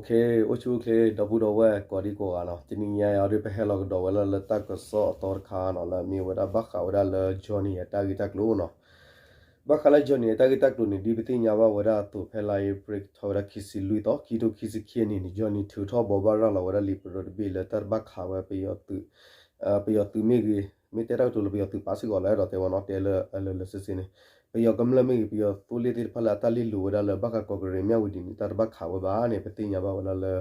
အိၣ်ဆူၣ်အိၣ်ချ့ ဒီပုၢ်ဒီဝဲၢ်ကိးဒံကိးဂၤနီၤ, တနံၤညါအံၤဒုး ပဟဲလီၤကဒီးဝဲလၢ လၢတၢ်ကစီၣ်အသီတခါနီၤ, လၢအမ့ၢ်ဝဲဒၣ်ဘၣ်ဃးဝဲဒၣ်လၢ Johnny အတၢ်ဂ့ၢ်တၢ်ကျိၤနီၤ. ဘၣ်ဃးလၢ Johnny အတၢ်ဂ့ၢ်တၢ်ကျိၤန့ၣ် ဒ်ပသ့ၣ်ညါဘၣ်ဝဲဒၣ်အသိး ဖဲလါအ့ဖြ့ၣ်ထီၣ်ဝဲဒၣ်ခံဆံလွံၢ်သီ ခံထိခံဆံခံနံၣ်န့ၣ် Johnny ထုးထီၣ်ဘိးဘၣ်ရၤလီၤဝဲဒၣ်လံာ်ပရၢတဘ့ၣ်လၢတၢ်တဘၣ်ခးဝဲပယီၤသုး ပယီၤသုးမ့ၢ်ဂ့ၤ, မ့ၢ်တဲတၢ်ကတိၤလၢပယီၤသုးပာ်စ့ၢ်ကီးလၢအဲၣ်ဒိးတဲဝဲနီၤ, တဲလၢအလၢာ်လၢာ်ဆ့ဆ့န့ၣ် ပယီၤကမျၢၢ်မ့ၢ်ဂ့ၤ, ပယီၤသိလ့ၣ်သ့ၣ်တဖၣ်လၢအတၢ်လဲၤလိၤဝဲဒၣ်လၢဘၣ်ဃးကီၢ်ကရ့ၣ်မၠၣ်ဝတံၤန့ၣ် တၢ်တဘၣ်ခးဝဲဘၣ်န့ၣ် ပသ့ၣ်ညါဘၣ်ဝဲဒၣ်လၢ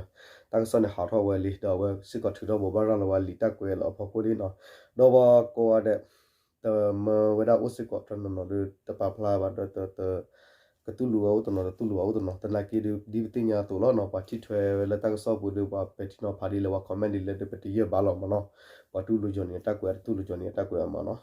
တၢ်ကစီၣ်န့ၣ်ဟးထီၣ်ဝဲလံ, ဒီးအဝဲစ့ၢ်ကီးထုးထီၣ်ဘိးဘၣ်ရၤလီၤဝဲလံာ်တၢ်ကွဲးလၢအဖီခိၣ်လံနီၤ. ဒီးပှၤကိးဂၤဒဲး တမၢဝဲဒၣ်အိၣ်စ့ၢ်ကီးတနီၤနီၤဒီး တပာ်ဖျါဘၣ်ဒီး ကတူၢ်လိာ်ဝဲအိၣ်တနီၤ တတူၢ်လိာ်ဝဲအိၣ်တနီၤ, သနာ်က့ဒီး ဒ်ပသ့ၣ်ညါအသိးလီၤနီၤ, ပှၤထံၣ်ထွဲဝဲလၢတၢ်ကစီၣ်ပူၤဒီး ပှၤပဲာ်ထံနီၤဖးဒ်လဲၣ် ပှၤ comment ဒ်လဲၣ်ဒီး ပတယၢၢ်ဘၣ်လီၤမ့ၢ်နီၤ. ပှၤတူၢ်လိာ် Johnny အတၢ်ကွဲး တတူၢ်လိာ် Johnny အတၢ်ကွဲးဘၣ်မ့ၢ်နီၤ.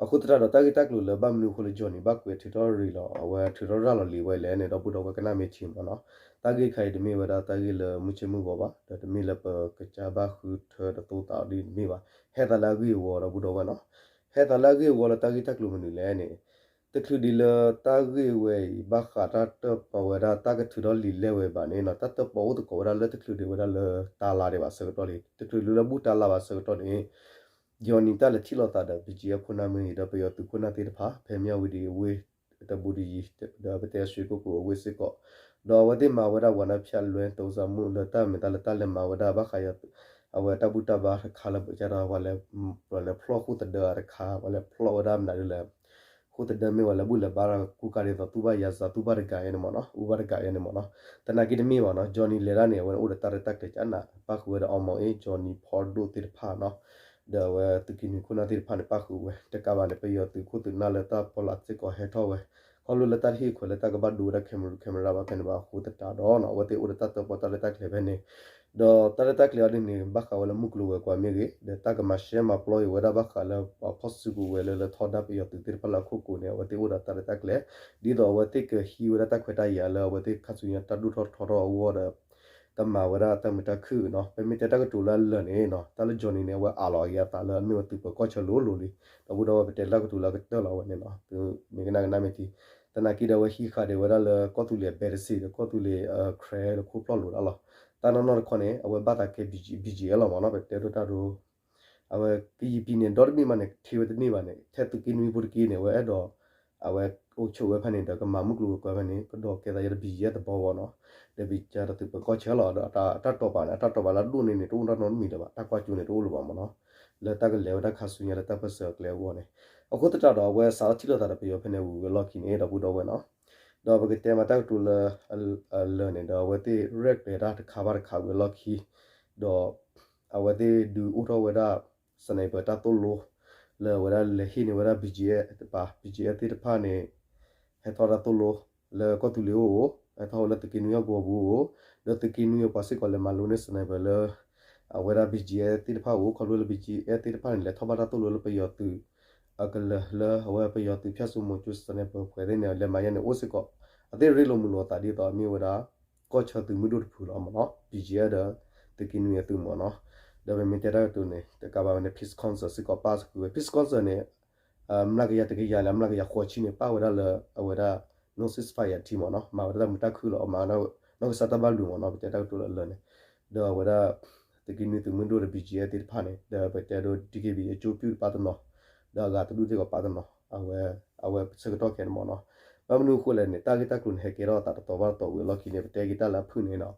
အဃိသတးဒီး တၢ်ဂ့ၢ်တၢ်ကျိၤလၢဘၣ်မနုၤအဃိလၢ Johnny ဘၣ်ကွဲးထုးထီၣ်ရၤလီၤ အဝဲထုးထီၣ်ရၤလီၤလံာ်ဝဲလဲၣ်န့ၣ် ဒီပုၢ်ဒီဝဲၢ်ကနၣ်မ့ၢ်ထံမ့ၢ်နီၤ. တၢ်ဂ့ၢ်တခါအံၤတမ့ၢ်ဝဲဒၣ်တၢ်ဂ့ၢ်လၢမုၢ်ဆ့ၣ်မုၢ်ဂီၤဘၣ်, ဒီးတမ့ၢ်လၢပကစၢ်ဘၣ်ဃုထၢဒီးသိၣ်သးအီၤဒ်န့ၣ်တမ့ၢ်ဘၣ်. ဟဲသးလၢအဂ့ၢ်အဝီဒီပုၢ်ဒီဝဲၢ်နီၤ. ဟဲသးလၢအဂ့ၢ်အဝီလၢတၢ်ဂ့ၢ်တၢ်ကျိၤမနုၤလဲၣ်န့ၣ် တချုးဒံးလၢတၢ်ဂ့ၢ်ဝဲအံၤ ဘၣ်ဃးတၢ်တၢၣ်ပီၣ်ဝဲဒၣ်တၢ်ကထုးထီၣ်လံာ်လဲၢ်ဝဲဘၣ်န့ၣ်နီၤ, တၢ်တၢၣ်ပီၣ်အိၣ်သကိးဝဲဒၣ်လၢတချုးဒံးဝဲဒၣ်လၢတၢ်လါဒံးဘၣ်ဆၢကတီၢ်လံ, တချုးဒံးလၢဘူၣ်တၢ်လါဘၣ်ဆၢကတီၢ်န့ၣ် Johnny တၢ်လဲၤထံၣ်လိာ်သးဒီး BGF ခိၣ်နၢ်မ့ၢ်ဂ့ၤ ဒီးပယီၤသုးခိၣ်နၢ်သ့ၣ်တဖၣ် ဖဲမၠၣ်ဝတံၤအဝ့ၢ် တဘူးတယံၤ ဒီးပတဲအစ့ၢ်ကီးအဝ့ၢ်စ့ၢ်ကီး, ဒီးအဝဲသ့ၣ်မၤဝဲဒၣ် ဝၤနၢဖၠၣ်လွဲ တိစၢ်မုၣ် လၢတၢ်မဲာ်သးလၢတၢ်လဲၤမၤဝဲဒၣ်ဘၣ်ဃး အဝဲတၢ်ဘူၣ်တၢ်ဘါတခါလၢပကတဲ ပှၤလဲၤဖျီၣ်ဃိၣ်သဒၢတခါ, ပှၤလဲၤဖျီၣ်ဝဲဒၣ်မနုၤဒ်လဲၣ် ဃိၣ်သဒၢမ့ၢ်ဝဲ လဲၤဘူၣ်လဲၤဘါတၢ်ကူကၤဒ်သိး သူၣ်ဘၣ်ယၤစး သူၣ်ဘၣ်တဂၤအံၤန့ၣ်မ့ၢ်နီၤ, အူဘၣ်တဂၤအံၤန့ၣ်မ့ၢ်နီၤ. သနာ်က့တမ့ၢ်ဘၣ်နီၤ, Johnny လဲၤဒၣ်န့ၣ် အဝဲအိၣ်ဒီးတၢ်ရဲၣ်တၢ်ကျဲၤကနး ပၣ်ဃုာ်ဝဲဒီး အီမီၤအ့ Johnny ဖီဒိၣ်သ့ၣ်တဖၣ်နီၤ, ဒီးအဝဲသုးက့နွံခိၣ်နၢ်သ့ၣ်တဖၣ်န့ၣ် ပၣ်ဃုာ်ဝဲ တကးဘၣ်န့ၣ် ပယီၤသုးခိၣ်သုးနၢ်လၢတၢ်ဖီလာ်စ့ၢ်ကီးဟဲထီၣ်ဝဲ, ခီဖျိလၢတၢ်တဟ့ၣ်ခွဲးလၢတၢ်ကဘၣ်ဒိဝဲဒၣ် camera camera ဘၣ်ဖဲန့ၣ်ဘၣ်အဃိသတးဒီးနီၤ, အဝဲသ့ၣ်အိၣ်ဒီးတၢ်တၢၣ်ပီၣ်တၢ်ရဲၣ်တၢ်ကျဲၤဖဲန့ၣ် ဒီးတၢ်ရဲၣ်တၢ်ကျဲၤအီၤဒ်န့ၣ် ဘၣ်ဃးဝဲလၢမုၢ်ကျိၤဝဲၤကွာ်မ့ၢ်ဂ့ၤ, ဒီးတၢ်ကမၤရှဲမၤပျီအီၤဝဲဒၣ်ဘၣ်ဃးလၢပှၤဖီၣ်စုကဝဲၤလၢ လၢထီဒါပယီၤသုးသ့ၣ်တဖၣ်လၢအခိၣ်ကိၤန့ၣ် အဝဲသ့ၣ်အိၣ်ဒီးတၢ်ရဲၣ်တၢ်ကျဲၤ, ဒ်သိးအဝဲသ့ၣ်ကဟံးဝဲဒၣ်တၢ်ခွဲးတၢ်ယာ်လၢအဝဲသ့ၣ်ခါဆူညါတၢ်ဒိၣ်ထီၣ်ထီထီၣ်အဂီၢ်ဒီး ကမၤဝဲဒၣ်တၢ်မုာ်တၢ်ခုၣ်နီၤ. ပမ့ၢ်တဲတၢ်ကတိၤလၢအလၢာ်န့ၣ်နီၤ, တၢ်လၢ Johnny န့ၣ် အဝဲအးလီၤအဂ့ၤအသးလၢအမ့ၢ်ဝဲသုးပၢၤကီၢ်ဆၢလိၤလိၤလံ, ဒီပုၢ်ဒီဝဲၢ် ပတဲလၢတၢ်ကတိၤလၢအကတၢၢ်လီၤဝဲန့ၣ်နီၤ, မ့ၢ်ကနၣ်ကနၣ်မ့ၢ်ထံ, သနာ်က့ဒီးအဝဲဟံးဃာ်ဒံးဝဲဒၣ်လၢကီၢ်သူလ့ၤအ base ဒီး ကီၢ်သူလ့ၤ ခရဲဒီးခိၣ်ဖျီၣ်လိာ်တၢ်လီၤ. တၢ်နီၢ်နီၢ်တခီန့ၣ် အဝဲဘၣ်သးကဲ BGF လီၤမ့ၢ်နီၤ, ပတဲဒိၣ်တၢ်ဒိ အဝဲကယံာ်ပံၤန့ၣ် ဒီတဘ့ၣ်မးန့ၣ် ထဲဝဲတန့ၢ်ဘၣ်န့ၣ် ထဲသုးက့နွံဖိတက့န့ၣ် အဝဲအဲၣ်ဒိး အဝဲအိၣ်ဆိးဝဲဖဲန့ၣ်ဒီး ကမၤမုၢ်ကျိၤဝဲၤကွာ်ဖဲန့ၣ် ကဒီးကဲသးယဲဒီး BGF တဘီဘီနီၤ, ဒီး BGF ဒီးသုးပၢၤကီၢ်ဆၢလီၤ. ဒီးအတၢ်တိာ်ပာ်န့ၣ် အတၢ်တိာ်ပာ်လၢအဒိၣ်န့ၢ်န့ၣ် တအိၣ်နီတမံၤလၢၤဘၣ်, တၢ်ကွၢ်ကၠိန့ၣ် တအိၣ်လၢၤဘၣ်မ့ၢ်နီၤ, လၢတၢ်ကလဲၤဝဲဒၣ်ခါဆူညါလၢတၢ်ပၢၢ်ဆၢအကျဲအဂီၢ်န့ၣ်, အဃိသတးဒီး အဝဲစးထီၣ်ထံၣ်လိာ်သးဒီးပယီၤဖဲန့ၣ်ဝံၤဝဲလီၢ်ခံန့ၣ် ဒီပုၢ်ဒီဝဲၢ်နီၤ, ဒီးပကတဲမးတၢ်ကတိၤလၢ အလၢာ်န့ၣ်ဒီး အဝဲသ့ၣ်ရဲၣ်ကျဲၤတၢ်တခါဘၣ်တခါဝံၤအလီၢ်ခံ, ဒီး အဝဲသ့ၣ်ဒုးအိၣ်ထီၣ်ဝဲဒၣ် sniper တၢ်သိၣ်လိ လၢအဝဲဒၣ်လဲၤဟ့ၣ်န့ၢ်ဝဲဒၣ် BGF တပၤ BGF သ့ၣ်တဖၣ်န့ၣ် ဟဲထီၣ်တၢ်သိၣ်လိ လၢကီၢ်သူလ့ၤအိၣ်, ဟဲထီၣ်ဝဲလၢသုးက့နွံအပူၤအပူၤအိၣ်, ဒီးသုးက့နွံအပှၤစ့ၢ်ကီးလဲၤမၤလိန့ၢ် sniper လၢ အဝဲဒၣ် BGF သ့ၣ်တဖၣ်အိၣ်, ခီဖျိလၢ BGF သ့ၣ်တဖၣ်န့ၣ် လဲၤထီၣ်ဘၣ်တၢ်သိၣ်လိလၢပယီၤသုး အကလၢၤလၢအဝဲပယီၤသုးဖၠၣ်စိမိၤကၠိ sniper ပှဲၤသ့ၣ်န့ၣ် လဲၤမၤယဲန့ၣ်အိၣ်စ့ၢ်ကီး, အသ့ၣ်ရ့လိာ်မုာ်လိာ်အသးဒ်သိးအမ့ၢ်ဝဲဒၣ် ကီၢ်ဆၢသုးမုၢ်ဒိၣ်တဖုလီၤမ့ၢ်နီၤ, BGF ဒီး သုးက့နွံအသုးမ့ၢ်နီၤ, ဒီးပမ့ၢ်တဲတၢ်ကတိၤန့ၣ် တကးဘၣ်ဝဲန့ၣ် Peace Council စ့ၢ်ကီးပၣ်ဃုာ်ဝဲ, Peace Council န့ၣ် မျးကယၤတကယၤလၢမျးကယၤဃိးဆံန့ၣ် ပၣ်ဝဲဒၣ်လၢအဝဲဒၣ် no ceasefire ထံမ့ၢ်နီၤ, မၤဝဲဒၣ်တၢ်မုာ်တၢ်ခုၣ်လီၤ, မၤဝဲဒၣ်နီၢ်ကစၢ်တၢ်ဘၣ်ဘျုးမ့ၢ်နီၤ, ပတဲတၢ်ကတိၤလၢအလၢာ်န့ၣ်, ဒီးအဝဲဒၣ် သုးက့နွံသုးမုၢ်ဒိၣ်ဒီး BGF သ့ၣ်တဖၣ်န့ၣ် ဒီးပတဲဒိ DKBA အကၠိပျုၢ်တပၣ်တနီၤ, ဒီးအဂၤတဒူၣ်သ့ၣ်ကီးပၣ်တနီၤ, အဝဲ အဝဲဆၢကတီၢ်ခဲအံၤန့ၣ်မ့ၢ်နီၤ, ဘၣ်မနုၤအဃိလဲၣ်န့ၣ် တၢ်ဂ့ၢ်တၢ်ကျိၤန့ၣ် ဟဲကဲထီၣ်အသးတတီၤဘၣ်တတီၤဝံၤအလီၢ်ခံန့ၣ် ပတဲက့ၤတၢ်လၢအဖုၣ်န့ၣ်နီၤ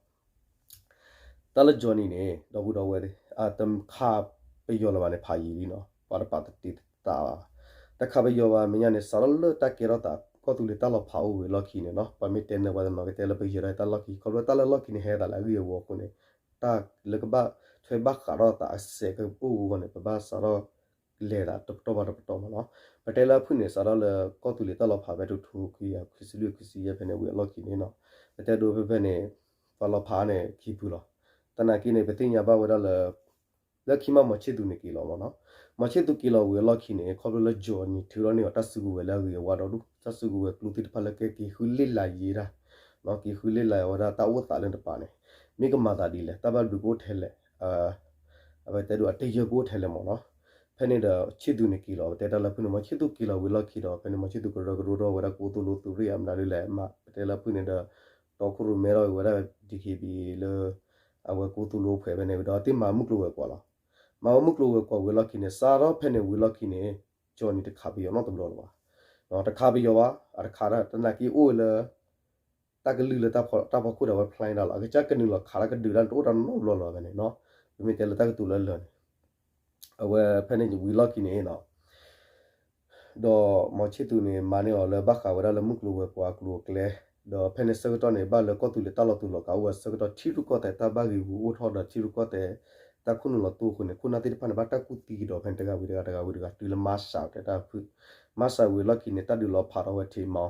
တၢ်လၢ Johnny န့ၣ် ဒီပုၢ်ဒီဝဲၢ်သ့ၣ် တခးပယီၤလၢၤဘၣ်န့ၣ် ဖးယံာ်လံနီၤ, ပှၤတပာ်တတ့တသးဘၣ်, တခးပယီၤဘၣ် မဲာ်ညါန့ၣ် စးထီၣ်လၢတၢ်ကဲထီၣ်သး ကီၢ်သူလ့ၤတၢ်လီၤဖးအိၣ်ဝံၤအလီၢ်ခံန့ၣ်နီၤ, ပှၤမ့ၢ်တဲနၢၤပှၤတနီၤကတဲလၢပယီၤဒီးတၢ်လီၢ်ခံ, ခီဖျိတၢ်လၢလီၢ်ခံန့ၣ် ဟဲသးလၢအဂ့ၢ်အဝီအဃိန့ၣ် တၢ်လၢကဘၣ်ထွဲဘၣ်ဃးထီၣ်သးအစဲးကအိၣ်အဂီၢ်န့ၣ် ပဘၣ်စးထီၣ် လဲၤသးတပတီၢ်ဘၣ်တပတီၢ်မ့ၢ်နီၤ, ပတဲလၢအဖုၣ်န့ၣ် စးထီၣ်လၢကီၢ်သူလ့ၤတၢ်လီၤဖးဖဲတကထိခွံကယၤခွံဆံလွံၢ်ခွံဆံယဲၢ်ဖဲန့ၣ်ဝံၤအလီၢ်ခံန့ၣ်နီၤ, ပတဲဒိဖဲဖဲန့ၣ် ပှၤလီၤဖးန့ၣ်ခံဖုလီၤ, သနာ်က့န့ၣ် ပသ့ၣ်ညါဘၣ်ဝဲဒၣ်လၢ လၢခံမး မီၤဆ့သူးန့ၣ်က့ၤလီၤမ့ၢ်နီၤ, မီၤဆ့သူးက့ၤလီၤဝံၤအလီၢ်ခံန့ၣ် ခီဖျိလၢ Johnny ထုးထီၣ်န့ၢ်အီၤတၢ်စုကဝဲၤလၢအဂ့ၤအဝါဒီဒူၣ်, တၢ်စုကဝဲၤကျိသ့ၣ်တဖၣ်လၢကဲက့ၤဃုလ့ၣ်လၤယံၤတၢ်, က့ၤဃုလ့ၣ်လၤဝဲဒၣ်တၢ်အိၣ်သးလၢတပၤန့ၣ်, မ့ၢ်ကမၤသးဒ်လဲၣ်, တၢ်ဘၣ်ဘျုးကအိၣ်ထဲလဲၣ် အဝဲတဲဒိ အတယၢၢ်ကအိၣ်ထဲလဲၣ်မ့ၢ်နီၤ, ဖဲန့ၣ်ဒီး ဆ့သူးန့ၣ်က့ၤလီၤ, ပတဲတၢ်လၢဖုၣ်န့ၣ် မီၤဆ့သူးက့ၤလီၤဝံၤအလီၢ်ခံဒီး ဖဲန့ၣ် မီၤဆ့သူးကရၢကရိထီၣ်ဝဲဒၣ်ကအိၣ်သိၣ်လိသုးရ့ၣ်အမနုၤဒ်လဲၣ်မး ပတဲလၢဖုၣ်န့ၣ်ဒီး တီခိၣ်ရိၣ်မဲထီၣ်ဝဲဒၣ် DKBA လၢ အဝဲကိသူလၢအိၣ်ဖှဲးဖဲန့ၣ်ဝံၤဒီး သ့ၣ်မၤမုၢ်ကျိၤဝဲၤကွာ်လီၤ. မၤဝဲမုၢ်ကျိၤဝဲၤကွာ်ဝံၤလီၢ်ခံန့ၣ် စးထီၣ်ဖဲန့ၣ်ဝံၤလီၢ်ခံန့ၣ် Johnny တခးပယီၤနီတဘျီလၢၤဘၣ်. တခးပယီၤဘၣ် အတခးတၢ် တနာ်က့အိၣ်ဝဲလၢ တၢ်ကလုၢ်လၢတၢ်ဖီခိၣ်ဒီးအဝဲ plan ဒၣ်လီၤ. အကစၢ်ကနုာ်လီၤခးလၢကဒုးတၢ်န့ၣ် တအိၣ်တၢ်နီတဘျီလၢၤဘၣ်ဖဲန့ၣ်နီၤ. ပမ့ၢ်တဲလၢတၢ်ကတိၤလၢလၢာ်န့ၣ် အဝဲဖဲန့ၣ်ဝံၤလီၢ်ခံန့ၣ်နီၤ ဒီးမီၤဆံၣ်သူးန့ၣ် မၤန့ၢ်အီၤလၢဘၣ်ဃးဝဲဒၣ်လၢမုၢ်ကျိၤဝဲၤကွာ်အကျိၤအကျဲ, ဒီးဖဲန့ၣ်ဆၢကတီၢ်န့ၣ် ဘၣ်လၢကီၢ်သူလ့ၤတၢ်လီၤတူာ်လီၤကာ်အိၣ်ဝဲဆၢကတီၢ် ထံရူၢ်ကီၢ်သဲးတၢ်ဘၣ်ဂ့ၤဂူၤအိၣ်ထီၣ်ဒီးထံရူၢ်ကီၢ်သဲး တၢ်ခိၣ်နူာ်လီၤတူာ်အဃိန့ၣ် ခိၣ်နၢ်သ့ၣ်တဖၣ်န့ၣ် ဘၣ်တၢ်ကူၣ်သံကဒီးဖဲန့ၣ် တဂၤဝံၤတဂၤ တဂၤဝံၤတဂၤ တုၤလၢမၤစးတဲတၢ်ဖုၣ် မၤစးဝံၤလီၢ်ခံန့ၣ် တၢ်ဒုးလီၤဖးထီၣ်ဝဲထံမီၤ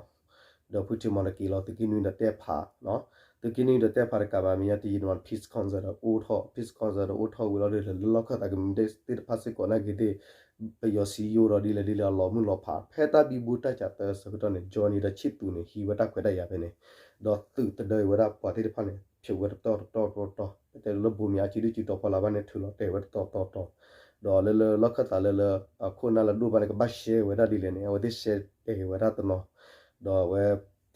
ဒီးဖုထံမီၤန့ၣ်က့ၤလီၤသုးက့နွံဒီးတဲဖးနီၤ, သုးက့နွံဒီးတဲဖးတကးဘၣ် မ့ၢ်ညါတယံာ်န့ၣ် Peace Council ဒီးအိၣ်ထီၣ် Peace Council ဒီးအိၣ်ထီၣ်ဝံၤလီၤဒီး လၢလီၢ်ခၢၣ်သးကမံးတံာ်သ့ၣ်တဖၣ်စ့ၢ်ကီးနာ်က့ၤသ့ၣ် ပယီၤစံယိၣ်ဒီးဒ်လဲၣ်ဒ်လဲၣ်အလီၤမုၢ်လီၤဖး ဖဲတၢ်ဘံဘူတၢ်စးသၢဆၢကတီၢ်န့ၣ် Johnny ဒီးဆံၣ်သူးန့ၣ် ဟံးဝဲတၢ်ခွဲးတၢ်ယာ်ဖဲန့ၣ်, ဒီးသုးတဒၢအံၤဝဲဒၣ်ပှၤသ့ၣ်တဖၣ်န့ၣ် ဖျိးဝဲတတီၤတတီၤတတီၤတတီၤ ပတဲလၢဘိမ့ၢ်အါစုဒုးစုတီၤဖီလာ်ဘၣ်န့ၣ် ထုးလီၤတဲာ်ဝဲတတီၤတတီၤတီၤ, ဒီးလၢလၢလီၢ်ခၢၣ်သးလၢလၢ အခိၣ်နၢ်လၢဒိၣ်ဘၣ်န့ၣ် ကဘၣ်ရှဲဝဲဒၣ်ဒ်လဲၣ်န့ၣ် အဝဲသ့ၣ်ရှဲတဲာ်ဝဲဒၣ်တနီၤ, ဒီးအဝဲ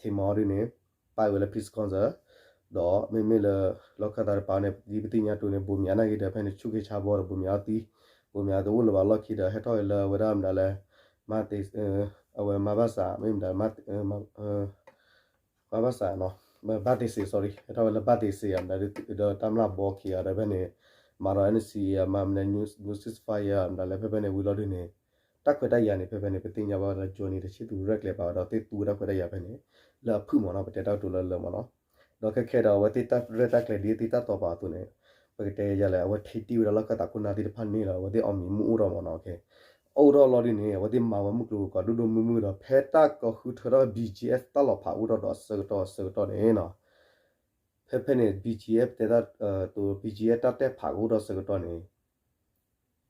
ထံမီၤဒ်န့ၣ် ပာ်ဝဲလၢ Peace Council ဒီးမ့မ့ၢ်လၢ လီၢ်ခၢၣ်သးတပၤန့ၣ် ဒ်ပသ့ၣ်ညါတိၤန့ၣ် ဘိမ့ၢ်အါနာ်က့ၤဒီး ဖဲန့ၣ်ဆူၣ်ခ့ဆါဘီဒီး ဘိမ့ၢ်အါသံ, ဘိမ့ၢ်အါတအိၣ်လၢၤဘၣ်လီၢ်ခံဒီး ဟဲထီၣ်ဝဲလၢအဝဲဒၣ်မတၤလဲၣ်, မၤတ့ၢ် အဝဲမၤဘၣ်စး မ့ၢ်မတၤ မၤဘၣ်စးနီၤ, ဘၣ်တ့ၢ်စ့း sorry ဟဲထီၣ်ဝဲလၢဘၣ်တ့ၢ်စ့း မတၤဒီးတၢ်မျၢ်ဘီခံဂၤဒီးဖဲန့ၣ် မၤဒီး NCA မၤမနုၤ ceasefire မတၤလဲၣ် ဖဲဖဲန့ၣ်ဝံၤလီၤဒ်န့ၣ် တၢ်ခွဲးတၢ်ယာ်န့ၣ် ဖဲဖဲန့ၣ် ပသ့ၣ်ညါဘၣ်ဝဲဒၣ် Johnny ဒီးဆံၣ်သူးရဲၣ်ကျဲၤပာ်ဝဲဒီးသ့ၣ်သူဝဲတၢ်ခွဲးတၢ်ယာ်ဖဲန့ၣ် လၢအဖုၣ်မ့ၢ်နီၤ ပတဲတၢ်ကတိၤလၢလၢမ့ၢ်နီၤ, ဒီးခဲခဲဒီးအဝဲသ့ၣ်တၢ်ရဲၣ်တၢ်ကျဲၤဒ်သ့ၣ်တၢ်တီၤပာ်အသိးန့ၣ် ပကတဲယၤလဲၣ် အဝဲထံၣ်တံၢ်ဝဲဒၣ်လီၢ်ခၢၣ်သးခိၣ်နၢ်သ့ၣ်တဖၣ်န့ၣ်လီၤ အဝဲသ့ၣ်အီၣ်မံၤမုၢ်အိၣ်ထီၣ်မ့ၢ်နီၤ, အိၣ်ထီၣ်လီၤဒ်န့ၣ် အဝဲသ့ၣ်မၤဝဲမုၢ်ကျိၤဝဲၤကွာ်ဒိၣ်ဒိၣ်မုၢ်မုၢ်ဒီး ဖဲတၢ်ကီဃုထၢထီၣ် BGF တၢ်လီၤဖးအိၣ်ထီၣ်ဒီးအဆၢကတီၢ်အဆၢကတီၢ်န့ၣ်နီၤ ဖဲဖဲန့ၣ် BGF တဲတၢ် တိၤ BGF တၢ်တဲဖးကအိၣ်ထီၣ်ဆၢကတီၢ်န့ၣ်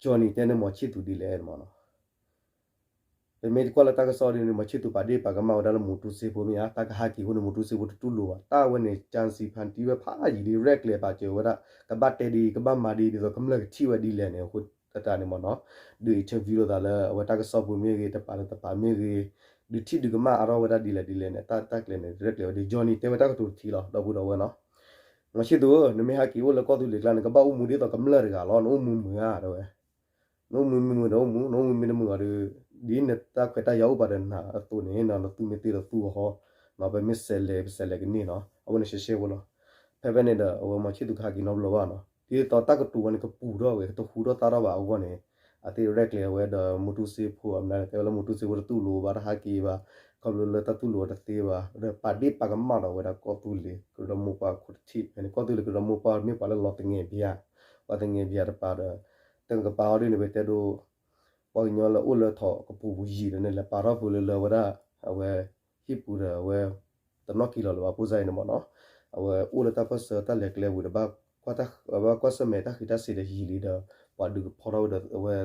Johnny တဲန့ၢ်မီၤဆံၣ်သူးဒ်လဲၣ်မ့ၢ်နီၤ, ပမ့ၢ်တကွၢ်လၢတၢ်ကစီၣ်ဒ်န့ၣ် မီၤဆံၣ်သူးပာ်ဒ့ၣ်ပာ်ကမၣ်ဝဲဒၣ်လၢမူတူစ့ဖိမ့ၢ်ဧါ တၢ်ကဟးက့ၤအဃိန့ၣ် မူတူစ့ဖိတတူၢ်လိာ်ဘၣ် တၢ်ဝဲန့ၣ် ကၠၣ်စံးဖၣ်တံၢ်ဝဲဖးယံာ်ဒ် ရဲၣ်ကျဲၤပာ်စၢၤဝဲဒၣ် ကဘၣ်တဲဒ်အံၤ ကဘၣ်မၤဒ်အံၤ ဒ်သိးကမျၢၢ်ကထံၣ်ဝဲဒ်လဲၣ်န့ၣ် အဃိသတးန့ၣ်မ့ၢ်နီၤ, ဒုး interview လိာ်သးလၢအဝဲတၢ်ကစီၣ်ပူၤမ့ၢ်ဂ့ၤ တပာ်လၢတပာ်မ့ၢ်ဂ့ၤ ဒုးထံၣ်ဒုးကမၣ်အါထီၣ်ဝဲဒၣ်ဒ်လဲၣ်ဒ်လဲၣ်န့ၣ် တၢ်တၢ်ကျဲၤန့ၣ် ရဲၣ်ကျဲၤဝဲဒ် Johnny တဲဝဲတၢ်ကတိၤတထံၣ်လီၤ ဒီပုၢ်ဒီဝဲၢ်နီၤ, မီၤဆံၣ်သူးဧၢ နမ့ၢ်ဟဲက့ၤအိၣ်လၢကီၢ်သူလ့ၤကျါန့ၣ် ကဘၣ်အိၣ်မူဒ်သိးကမျၢၢ်တဂၤလီၤ နအိၣ်မူမုာ်ဧါ တဲဝဲ နအိၣ်မူမ့ၢ်မုာ်ဒီးအိၣ်မူ နအိၣ်မူမ့ၢ်တမုာ်အီၤဒီး ဒ်နတၢ်ခွဲးတၢ်ယာ်အိၣ်ပာ်ဒီးနၤအသိးန့ၣ်နီၤ နသူမ့ၢ်သ့ဒီးသူအီၤဃီ, ပမ့ၢ်စဲးလဲၤ ပစဲးလဲၤကန့ၢ်နီၤ အဝဲန့ၣ်ရှဲရှဲဖိလီၤ. ဖဲဖဲန့ၣ်ဒီး အဝဲမီၤဆံၣ်သူးကဟးက့ၤနီတဘျီဘၣ်နီၤ ဒ်သိးတၢ်ကတိၤဝဲန့ၣ်ကပူၤထီၣ်ဝဲ ကတဟူထီၣ်သါထီၣ်ဘၣ်အဂီၢ်န့ၣ် အသ့ၣ်ရဲၣ်ကျဲၤဝဲဒီးမူတူစ့ဖိ အမနုၤလဲၣ် တဲဝဲလၢမူတူစ့ဖိတတူၢ်လိာ်ဘၣ်တဟးက့ၤဘၣ် ခီဖျိလၢတၢ်တူၢ်လိာ်အီၤတသ့ဘၣ် ဒီးပာ်ဒ့ၣ်ပာ်ကမၣ်ဒီးဝဲဒၣ်ကီၢ်သူလ့ၤကရၢမိၢ်ပှၢ်ခိၣ်တထံၣ် ဖဲန့ၣ် ကီၢ်သူလ့ၤကရၢမိၢ်ပှၢ်မ့ၢ်ပှၤလၢလီၤသငဲးဘၣ် ပှၤသငဲးဘၣ်တပၤဒီး တကပၤအီၤဒ်န့ၣ် ပတဲဒိ ပှၤကညီလၢအိၣ်လၢထီၣ်ကပူၤပူၤယံာ်ဒီးန့ၣ် လဲၤပာ်ထီၣ်ဖုးလၢလၢဝဲဒၣ် အဝဲ ဟံၣ်ပူၤဒီးအဝဲ တနီၣ်ကံလီၤလၢၤဘၣ် ဖိစၢ်အံၤန့ၣ်မ့ၢ်နီၤ အဝဲအိၣ်လၢတၢ်ပၢၢ်ဆၢတၢ်လဲၤကျဲပူၤဒီး ဘၣ်ကွၢ်ဆၢၣ်မဲာ်တၢ်ဃံးတၢ်စ့ၤဒီးယံာ်လံဒီး ပှၤဒုးကဖီထီၣ်ဝဲဒီးအဝဲ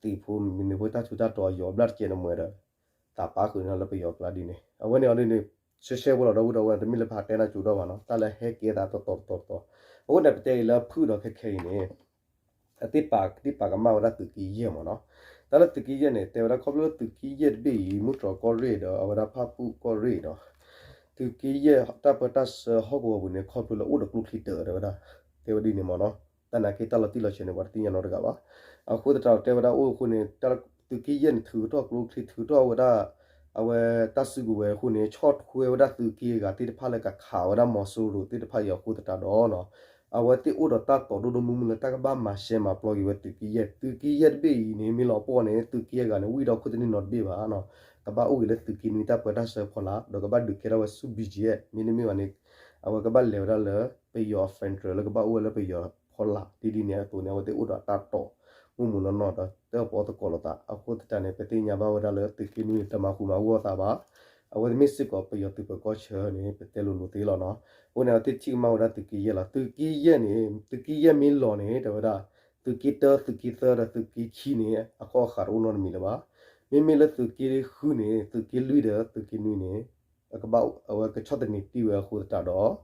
သံးဖိမံၤနုၤဖိတၢ်ထူးတၢ်တီၤအယိာ်အဘျၣ်တကဲန့ၣ်မ့ၢ်ဒီး သးပာ်ဃုာ်န့ၢ်လၢပယီၤကျါဒ်န့ၣ် အဝဲန့ၣ်အီၤဒ်န့ၣ် ရှဲရှဲဖိလီၤ ဒီပုၢ်ဒီဝဲၢ် တမ့ၢ်လၢပဟးတဲနၤကၠိဒီးဘၣ်နီၤ တၢ်လၢဟဲကဲသးတတီၤတတီၤတတီၤ အဃိန့ၣ် ပတဲအံၤလၢဖုၣ်ဒီးခဲခဲအံၤန့ၣ် အသ့ၣ်ပာ်ဒ့ၣ်ပာ်ကမၣ်ဝဲဒၣ်သုးက့ယဲၢ်မ့ၢ်နီၤ တၢ်လၢသုးက့ယဲၢ်န့ၣ် တဲဝဲဒၣ်ခီဖျိလၢသုးက့ယဲၢ်တဘ့ၣ်အံၤ မုၢ်တြီၤကီၢ်ရ့ၣ်ဒီး အဝဲဒၣ်ဖၣ်ပူၣ်ကီၢ်ရ့ၣ်ဒီး သုးက့ယဲၢ်တၢ်ပၢတၢ်ဆှၢဟီၣ်ကဝီၤပူၤန့ၣ် ခီဖျိလၢအိၣ်ဒီးကျိချံတၢၢ်တဲဝဲဒၣ် တဲဝဲဒ်န့ၣ်မ့ၢ်နီၤ တၢ်နာ်က့တၢ်လီၤတံၢ်လီၤဆဲးန့ၣ် ပှၤတသ့ၣ်ညါနီတဂၤဘၣ် အဃိသတးဒီးတဲဝဲဒၣ်အိၣ်အဃိန့ၣ် သုးက့ယဲၢ်န့ၣ် ထုးထီၣ်ကျိချံ ထုးထီၣ်ဝဲဒၣ် အဝဲတၢ်စုကဝဲၤအဃိန့ၣ် ဆီၣ်ထွဲဝဲဒၣ်သုးက့အဂၤသ့ၣ်တဖၣ်လၢကခးဝဲဒၣ်မီၤစိရိၤသ့ၣ်တဖၣ်အံၤအဃိသတးဒီး အဝဲသ့ၣ်အိၣ်ဒီးတၢ်တိာ်ဒိၣ်ဒိၣ်မုၢ်မုၢ်လၢတၢ်ကဘၣ်မၤရှဲမၤပျီက့ၤဝဲသုးက့ယဲၢ် သုးက့ယဲၢ်တဘ့ၣ်အံၤန့ၣ် မ့ၢ်လီၤပှီၢ်န့ၣ် သုးက့အဂၤန့ၣ် ဝံၣ်ဒီးခိၣ်တန့ၢ်နီတဘ့ၣ်ဘၣ်နီၤ ကဘၣ်အိၣ်က့ၤလၢသုးက့နွံတၢ်ပၢတၢ်ဆှၢဖီလာ် ဒီးကဘၣ်ဒုးကဲထီၣ်ဝဲဆူ BGF မ့တမ့ၢ်ဘၣ်န့ၣ် အဝဲကဘၣ်လဲၤဝဲဒၣ်လၢ ပယီၤ federal လၢကဘၣ်အိၣ်ဝဲလၢပယီၤဖီလာ် ဒ်ဒ်န့ၣ်အသိးန့ၣ် အဝဲသ့ၣ်အိၣ်ဒီးတၢ်တိာ် မုၢ်မုၢ်နီၢ်နီၢ်ဒီး တၢ်ပီသကိးလိာ်သး အဃိသတးန့ၣ် ပသ့ၣ်ညါဘၣ်ဝဲဒၣ်လၢသုးက့နွံန့ၣ် တမၤဃူမၤဂီၢ်သးဘၣ် အဝဲသ့ၣ်မ့ၢ်စ့ၢ်ကီးပယီၤသုးပၢၤကီၢ်ဆၢန့ၣ် ပတဲလိၤလိၤသ့လီၤနီၤ အဃိန့ၣ် အဝဲသ့ၣ်ထံၣ်ကမၣ်ဝဲဒၣ်သုးက့ယဲၢ်လီၤ သုးက့ယဲၢ်န့ၣ် သုးက့ယဲၢ်မ့ၢ်လီၤန့ၣ် တဲဝဲဒၣ် သုးက့တၢ သုးက့သၢဒီးသုးက့ခံန့ၣ် အကီၢ်အဃးတအိၣ်နီတမံၤလၢၤဘၣ် မ့မ့ၢ်လၢသုးက့ဃုန့ၣ် သုးက့လွံၢ်ဒီးသုးက့နွံန့ၣ် အကဘၣ် အဝဲကဆီၣ်သနံးတံၢ်ဝဲအဃိသတးဒီး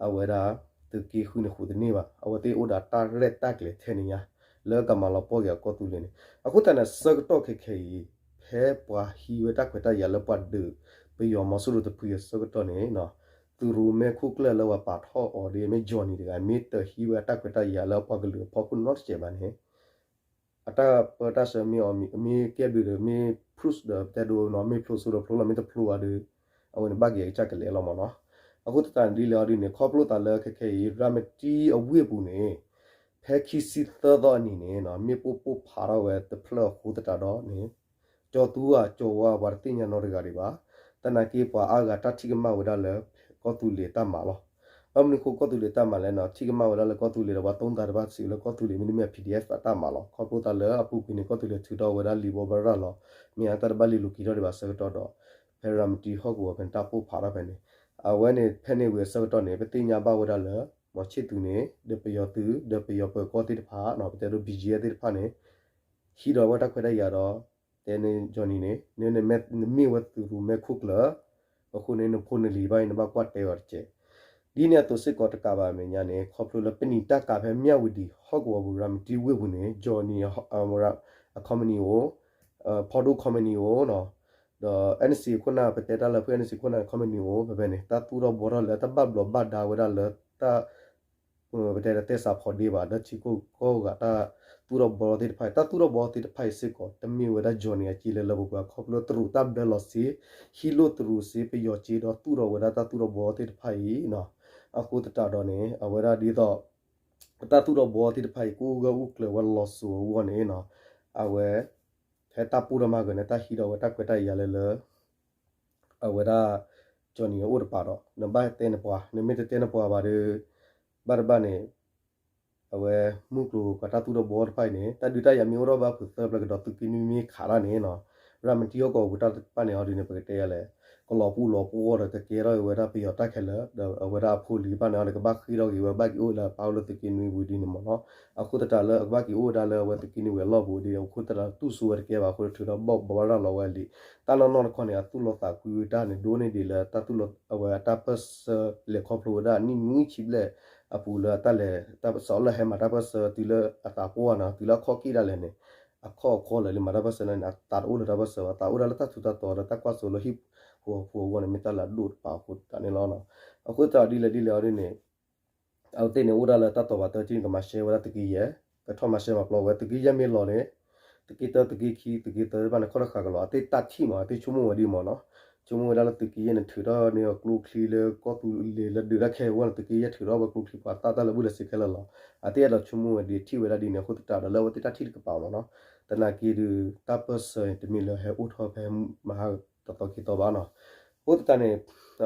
အဝဲဒၣ် သုးက့ဃုန့ၣ်ဃုသန့ၢ်ဘၣ် အဝဲသ့ၣ်အိၣ်ဒီးတၢ်ရဲၣ်တၢ်ကျဲၤထဲန့ၣ်ညါ လၢကမၤလီၤပှီၢ်က့ၤအကီၢ်သူလ့ၤန့ၣ် အဃိသတးန့ၣ် ဆၢကတီၢ်ခဲခဲအံၤ ဖဲပှၤဟံးဝဲတၢ်ခွဲးတၢ်ယာ်လၢပှၤဒုး ပယီၤမီၤစိရိၤတဖုအဆၢကတီၢ်န့ၣ် သုးရူးမဲာ်ခိၣ်ကျၢၢ်လၢပှၤပာ်ထီၣ်အီၤဒီး မ့ၢ် Johnny တဂၤ မ့ၢ်တဟံးဝဲအတၢ်ခွဲးတၢ်ယာ်လၢအပှၤကလုာ်အဖီခိၣ်နီတစဲးဘၣ်န့ၣ် အတၢ်ပၢတၢ်ဆှၢမ့ၢ်အီၤမ့ၢ် မ့ၢ်ကဲဘျုးဒီး မ့ၢ် proof ဒီး ပတဲဒိနီၤ မ့ၢ်ဖျိးစိဒီးဖျိးလီၤ မ့ၢ်တဖျိးဘၣ်ဒီး အဝဲန့ၣ်ဘၣ်က့ၤအကစၢ်ကလဲၤလီၤမ့ၢ်နီၤ. အဃိသတးန့ၣ်ဒ်လဲၣ်အီၤဒ်န့ၣ် ခီဖျိသးလၢခဲခဲအံၤ ရၤမတံအဝ့ၢ်ပူၤန့ၣ် ဖဲခံဆံသၢသီအနံၤန့ၣ် မ့ၣ်ပိၢ်ပိၢ်ဖးထီၣ်ဝဲတဖျၢၣ်အဃိသတးဒီးန့ၣ် ကၠီၤသူဧါကၠီၤဝါ ပှၤတသ့ၣ်ညါနီတဂၤဒံးဘၣ်. သနာ်က့ပှၤအါဂၤတၢ်ထံၣ်ကမၣ်ဝဲဒၣ်လၢ ကီၢ်သူလ့ၤတၢ်မၤလီၤ. ဘၣ်မနုၤအဃိကီၢ်သူလ့ၤတၢ်မၤလဲၣ်နီၤ ထံၣ်ကမၣ်ဝဲဒၣ်လၢကီၢ်သူလ့ၤဒီး ပှၤတိသးတဘၣ်စံးလၢကီၢ်သူလ့ၤ မ့တမ့ၢ် P D F အတၢ်မၤလီၤ. ခီဖျိသးလၢအပူၤကွံာ်န့ၣ် ကီၢ်သူလ့ၤထုးထီၣ်ဝဲဒၣ်လံာ်ဘိးဘၣ်ရၤလီၤ မ့ၢ်အတၢ်တဘၣ်လံာ်လိာ်က့ၤထီၣ်ဒံးဘၣ်အဆၢကတီၢ်ဒီး ဖဲရၤမတံဟီၣ်ကဝီၤဖဲန့ၣ် တၢ်ပိၢ်ဖးထီၣ်ဖဲန့ၣ် အဝဲန့ၣ် ဖဲန့ၣ်ဝံၤအဆၢကတီၢ်န့ၣ် ပသ့ၣ်ညါဘၣ်ဝဲဒၣ်လၢ မီၤဆ့ၣ်သူန့ၣ် ဒီးပယီၤသုး ဒီးပယီၤပၢၤကီၢ်သ့ၣ်တဖၣ် ပတဲဒိ B G F သ့ၣ်တဖၣ်န့ၣ် ဟံးဒီးဝဲတၢ်ခွဲးတၢ်ယာ်ဒီး တဲန့ၣ် Johnny န့ၣ် နမ့ၢ်ဝဲသုးရူးမဲာ်ခိၣ်ကျၢၢ် အဃိန့ၣ် နဖိနလံၤဘၣ်အံၤ နဘၣ်ကွၢ်တဲအီၤတက့ၢ်. ဒ်န့ၣ်အသိးစ့ၢ်ကီးတကးဘၣ်အမဲာ်ညါန့ၣ် ခီဖျိလၢပနံာ်တၢ်ကၤဖဲမၠၣ်ဝတံၤ ဟီၣ်ကဝီၤပူၤ ရၤမတံဝ့ၢ်ပူၤန့ၣ် Johnny အ company အိၣ် ဖီဒိၣ် company အိၣ် ဒီး N C ခိၣ်နၢ် ပတဲတၢ်လၢဖု N C ခိၣ်နၢ် company အိၣ် ဖဲဖဲန့ၣ် တၢ်သူၣ်ထီၣ်ဘှီထီၣ်လၢတၢ်ဘၣ်ဘျီးဘၣ်ဒါဝဲဒၣ်လၢတၢ် ပတဲဒီးသဲစးဖီးဒ့ဘၣ် လၢထံခိၣ်ကီၢ်ဂၤတၢ်သူၣ်ထီၣ်ဘှီထီၣ်သ့ၣ်တဖၣ်အံၤ တၢ်သူၣ်ထီၣ်ဘှီထီၣ်သ့ၣ်တဖၣ်အံၤစ့ၢ်ကီး တမ့ၢ်ဝဲဒၣ် Johnny အစ့လၢလၢပှဲၤပှဲၤ ခီဖျိတရူးတၢ်ဘျၢလီၤစ့ ဟံးလိၢ်တရူးစ့ ပယီၤစ့ဒီးသူၣ်ထီၣ်ဝဲဒၣ်တၢ်သူၣ်ထီၣ်ဘှီထီၣ်သ့ၣ်တဖၣ်အံၤနီၤ. အဃိသတးဒီးန့ၣ် အဝဲဒၣ်ဒ်သိး တၢ်သူၣ်ထီၣ်ဘှီထီၣ်သ့ၣ်တဖၣ်အံၤ ကအိၣ်ဂၢၢ်အိၣ်ကျၢၤဝဲလီၤစိၤအဂီၢ်န့ၣ်နီၤ အဝဲ ဖဲတၢ်ပိၢ်ထီၣ်မးကန့ၣ် တၢ်ဟံးဒီးဝဲတ၁ံးခွဲးတၢ်ယာ်လၢလၢ အဝဲဒၣ် Johnny အအိၣ်တပၤဒီး နဘၣ်တဲနပှၤ နမ့ၢ်တတဲနပှၤဘၣ်ဒီး ဘၣ်တဘၣ်န့ၣ် အဝဲမုၢ်ကျိၤပှၤတၢ်သူၣ်ထီၣ်ဘှီထီၣ်တဖၣ်အံၤန့ၣ် တၢ်ဒုးတၢ်ယၤမ့ၢ်အိၣ်ထီၣ်ဘၣ်ဖုးသၢပျၢၤကဒီးသုးက့နွံမ့ၢ်ခးတၢ်န့ၣ်နီၤ ရၤမတံဟီၣ်ကဝီၤပူၤတၢ်တဖၣ်န့ၣ်အီၤဒ်န့ၣ် ပကတဲယၤလဲၣ် ကလီၤပူၤလီၤပှီၢ်ဒီး ကကဲထီၣ်ဝဲဒၣ်ပယီၤတၢ်ခဲလၢာ် ဒီးအဝဲဒၣ်အဖိလံၤတဖၣ်န့ၣ်အီၤဒီး ကဘၣ်ဃ့ထီၣ်က့ၤဝဲ ဘၣ်က့ၤအိၣ်လၢအပၢ်အိၣ်လၢသုးက့နွံဝံၤဒ်န့ၣ်မ့ၢ်နီၤ. အဃိသတးလၢအကဘၣ်က့ၤအိၣ်ဝဲဒၣ်လၢအဝဲသုးက့နွံဝံၤအလီၢ်ပူၤဒ်န့ၣ် အဃိသတးတူၢ်စိဝဲတကဲဘၣ်အဃိ ထုးထီၣ်ဘၣ်ဘိးဘၣ်ရၤလီၤဝဲလံာ် တၢ်နီၢ်နီၢ်တခီန့ၣ် အသူၣ်လီၤသးကွံဝဲတၢ်န့ၣ် ဒိၣ်န့ၢ်ဒံးလၢတၢ်သူၣ်လီၤ အဝဲအတၢ်ပၢၢ်ဆၢလဲၤခီဖျိဝဲဒၣ်နံၣ်နွံဆံဘျဲၣ်အပူၤလၢအတၢ်လဲၤ တၢ်ပၢၢ်ဆၢလၢဟဲမၤတၢ်ပၢၢ်ဆၢတုၤလၢအသးပှၢ်နီၤ တုၤလၢအခီၣ်က့ၣ်ဒၣ်လဲာ်န့ၣ် အခီၣ်အဃီလၢာ်လံမၤတၢ်ပၢၢ်ဆၢလၢန့ၣ် အသးတအိၣ်လၢတၢ်ပၢၢ်ဆၢဘၣ် သးအိၣ်ဒၣ်လၢတၢ်ထူးတၢ်တီၤလၢတၢ်ကွၢ်စိလၢဟံၣ်ဖိဃီဖိအဂီၢ်န့ၣ် မ့ၢ်တၢ်လၢအဒိၣ်တပၤအဃိတၢ်န့ၣ်လီၤနီၤ. အဃိသတးဒ်လဲၣ်ဒ်လဲၣ်အီၤဒ်န့ၣ် အဝဲသ့ၣ်န့ၣ်အိၣ်ဒၣ်လၢတၢ်တီၤဘၣ်တၢ်ထံၣ်န့ၣ် ကမၤရှဲဝဲဒၣ်သုးက့ယဲၢ် ကထီၣ်မၤရှဲမၤပျီဝဲ သုးက့ယဲၢ်မ့ၢ်လီၤန့ၣ် သုးက့တၢ သုးက့ခံ သုးက့သၢတဖၣ်န့ၣ် ခီၣ်တဃာ်ကလီၤ အသ့ၣ်တၢ်ထံၣ်မး အသ့ၣ်ဆိကမိၣ်ဝဲဒ်မ့ၢ်နီၤ ဆိကမိၣ်ဝဲဒၣ်လၢသုးက့ယဲၢ်န့ၣ် ထုးထီၣ်န့ၢ်အကျိချံလၢကီၢ်သူလ့ၤလၢဒုးတၢ်ခဲအဂီၢ်န့ၣ် သုးက့ယဲၢ်ထုးထီၣ်ဝဲကျိချံပှၤသၣ်တၢ်လၢာ်ဘူၣ်လၢာ်စ့ခဲလၢာ်လီၤ. အသ့ၣ်အဲၣ်ဒိးဆိကမိၣ်ဝဲဒ်ထံၣ်ဝဲဒၣ်ဒ်န့ၣ် အဃိသတးဒီးလၢအဝဲသ့ၣ်တၢ်ထံၣ်တကပၤမ့ၢ်နီၤ သနာ်က့ဒီး တၢ်ပၢၢ်ဆၢန့ၣ် တမ့ၢ်လၢဟဲအိၣ်ထီၣ်ဖဲမဟါတသီခံသီဘၣ်နီၤ. အဃိသတးန့ၣ်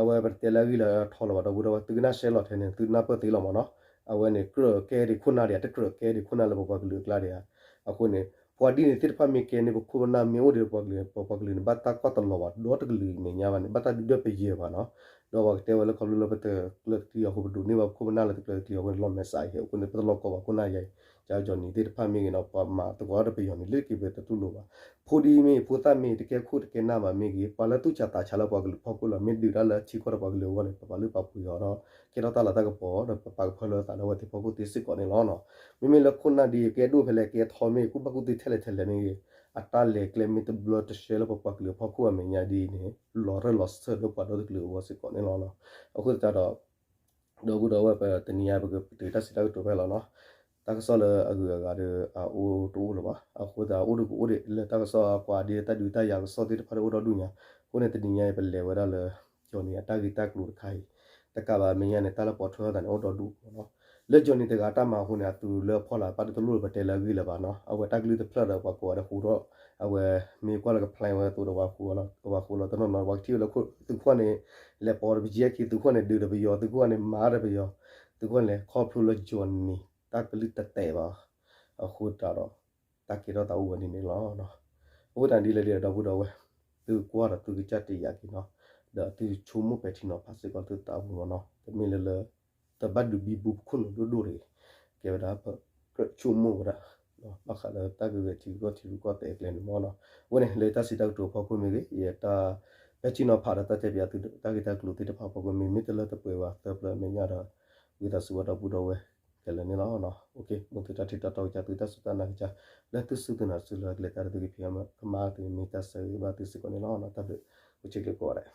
အဝဲပတတဲလၢအဂ့ၢ်လၢအထီလၢၤဘၣ် ဒီပုၢ်ဒီဝဲၢ် သုကနၣ်ရှဲလီၤထဲန့ၣ် သုနၢ်ပၢၢ်သ့လီၤမ့ၢ်နီၤ. အဝဲန့ၣ် ကြၢးကဲဒံးခိၣ်နၢ်ဒံး တကြၢးကဲဒံးခိၣ်နၢ်လၢပပှၤကလုာ်အကျါဒံးဧါ. အဃိန့ၣ် ပှၤဒ်န့ၣ်သ့ၣ်တဖၣ်မ့ၢ်ကဲန့ၣ် ပခိၣ်ပနၢ်မ့ၢ်အိၣ်ဒံးပပှၤကလုာ် ပပှၤကလုာ်န့ၣ် ဘၣ်တၢ်ကွၢ်တလီၤဘၣ်ဒီတကလုာ်မဲာ်ညါဘၣ်န့ၣ် ဘၣ်တၢ်ဒုးဒၢပယဲၢ်ဘၣ်နီၤ. ဒီးပှၤကတဲဝဲလၢခီဖျိလၢပတကျၢၤတကျံၤအဃိ ပဒိးန့ၢ်ဘၣ်ပခိၣ်ပနၢ်လၢတကျၢၤတကျံၤအဃိန့ၣ် ပတလီၤကီဘၣ်ခိၣ်နၢ်ယၤအံၤ ကၠီၤနံၤသ့ၣ်တဖၣ်မ့ၢ်ဂ့ၤနီၤ ပှၤမၤသကိးဒီးပယီၤန့ၣ် လၢက့ၤပတတူၢ်လိာ်ဘၣ်. ဖိဒံမ့ၢ်ဂ့ၤ ဖိသၣ်မ့ၢ်ဂ့ၤ တကဲခိၣ်တကဲနၢ်ဘၣ်မ့ၢ်ဂ့ၤ ပှၤလၢသူၣ်ဆးသးဆးလၢပှၤကလုာ်ဖီခိၣ်လီၤ မ့ၢ်ဒုးတၢ်လၢထံကီၢ်ဒီးပှၤကလုာ်အဂီၢ်န့ၣ် ပပာ်လုၢ်ပာ်ပှ့ၤအီၤဒီး ကဲထီၣ်တၢ်လၤတၢ်ကပီၤဒီး ပပာ်ကဖၢလၢသးဒီးအဝဲသ့ၣ်ဖီခိၣ်သ့စ့ၢ်ကီးန့ၣ်လီၤ. မ့မ့ၢ်လၢခိၣ်နၢ်ဒ်အံၤ ကဲဒိၣ်ဖဲလဲၣ် ကဲထီမ့ၢ်ဂ့ၤ ကူၣ်ဘၣ်ကူၣ်သ့ထဲလဲၣ်ထဲလဲၣ်မ့ၢ်ဂ့ၤ အတၢ်လဲၤကျဲမ့ၢ်တဘျၢတရှဲလၢပပှၤကလုာ်အဖီခိၣ်အမဲာ်ညါဒ်အံၤန့ၣ် လီၤရၢၢ်လီၤစၢၢ်လၢပှၤဒီတကလုာ်အဂီၢ်စ့ၢ်ကီးန့ၣ်လီၤ. အဃိသတးဒီး ဒီပုၢ်ဒီဝဲၢ် ပတနံၤညါပကပတုာ်တၢ်စံးတၢ်ကတိၤဖဲလီၤနီၤ. တၢ်ကစီၣ်လၢအဂုၤအဂၤဒီး အအိၣ်တအိၣ်လၢၤဘၣ်. အဃိသတးအိၣ်ဒီးကအိၣ်ဒံးလၢတၢ်ကစီၣ်အကွာ်ဒ်တၢ်ဒုးတၢ်ယၤကစီၣ်သ့ၣ်တဖၣ်ဒီးအိၣ်ဒီဒူၣ်ညါ. အဃိန့ၣ်တနံၤညါအံၤ ပလဲၤဝဲဒၣ်လၢ ကၠီၤနံၤအတၢ်ဂ့ၢ်တၢ်ကျိၤတခါအံၤ တကးဘၣ်မဲာ်ညါန့ၣ် တၢ်လၢပိာ်ထွဲထီၣ်သးန့ၣ် အိၣ်ဒီဒူၣ်မ့ၢ်နီၤ. လၢကၠီၤနံၤတဂၤအတၢ်မၤအဃိန့ၣ် အသုးလၢအဖီလာ်ပာ်ဒ်တလိၣ်ဒီးပတဲလၢအဂ့ၢ်လၢၤဘၣ်နီၤ. အဝဲတၢ်ကလုၢ်တဖျၢၣ်ဒီးပှၤကိးဂၤဒဲးဃူထီၣ် အဝဲမ့ၢ်ကွၢ်လၢက plan ဝဲအသိးဒီးပှၤဃူလီၤ ပှၤဃူလီၤတနီၤနီၤ ပှၤကထံၣ်ဝဲလၢသုးခိၣ်န့ၣ် လဲၤပိာ်တပယီၤခံ သုးခိၣ်န့ၣ်ဒုးဒီးပယီၤ သုးခိၣ်န့ၣ်မၤဒီးပယီၤ သုးခိၣ်န့ၣ်လဲၤခီဖျိလၢကၠီၤနံၤ တၢ်ကလုၢ်တတဲာ်ဘၣ် အဃိသတးဒီး တၢ်ကဲထီၣ်သးအိၣ်ဝဲဒ်န့ၣ်လီၤ. အဃိသတးဒ်လဲၣ်ဒ်လဲၣ်ဒီပုၢ်ဒီဝဲၢ် သုကွၢ်ဒီးသုကစၢ်တယာ်က့ၤနီၤ ဒီးသုဆိကမိၣ်ပဲာ်ထံနီၤဖးစ့ၢ်ကီးသုသးပူၤမ့ၢ်နီၤ. တမ့ၢ်လၢလၢ တဘၣ်ဒုးဘံဘူပခိၣ်နူာ်ဒိၣ်ဒိၣ်တဂ့ၤ ကဲဝဲဒၣ်ပကြၢးဆိကမိၣ်ဝဲဒၣ် ဘၣ်ဃးလၢတၢ်ဂ့ၢ်ဂဲၤထံရူၢ်ကီၢ်ထံရူၢ်ကီၢ်သဲးအကျဲန့ၣ်မ့ၢ်နီၤ. အဝဲန့ၣ်လၢတၢ်စံးတၢ်ကတိၤအဖီခိၣ်မ့ၢ်ဂ့ၤ ယတၢ်ပဲာ်ထံနီၤဖးဒီးတၢ်တဲပၠးသုတၢ်ဂ့ၢ်တၢ်ကျိၤသ့ၣ်တဖၣ်အဖီခိၣ်မ့ၢ်ဂ့ၤ မ့ၢ်တလၢတပှဲၤဘၣ်သၢပျၢၤအမဲာ်ညါဒီး ဝံသးစူၤဝဲဒီပုၢ်ဒီဝဲၢ်ခဲလၢာ်န့ၣ်လီၤ. မ်သုတၢ်ထံၣ်တၢ်တီကစၢ် သုတၢ်စူၢ်တၢ်နာ်ကစၢ် လၢသုစုသုနာ်စုလၢအကလဲၤတၢ်ဒီးသုကဖံးကမၤသုန့ၣ်မ့ၢ်တၢ်ဆၢဂ့ၤဘၣ်သုစ့ၢ်ကီးန့ၣ်လီၤ. တၢ်ဘျုး အိၣ်ဆ့ၣ်က့ၤကိးဂၤဒဲး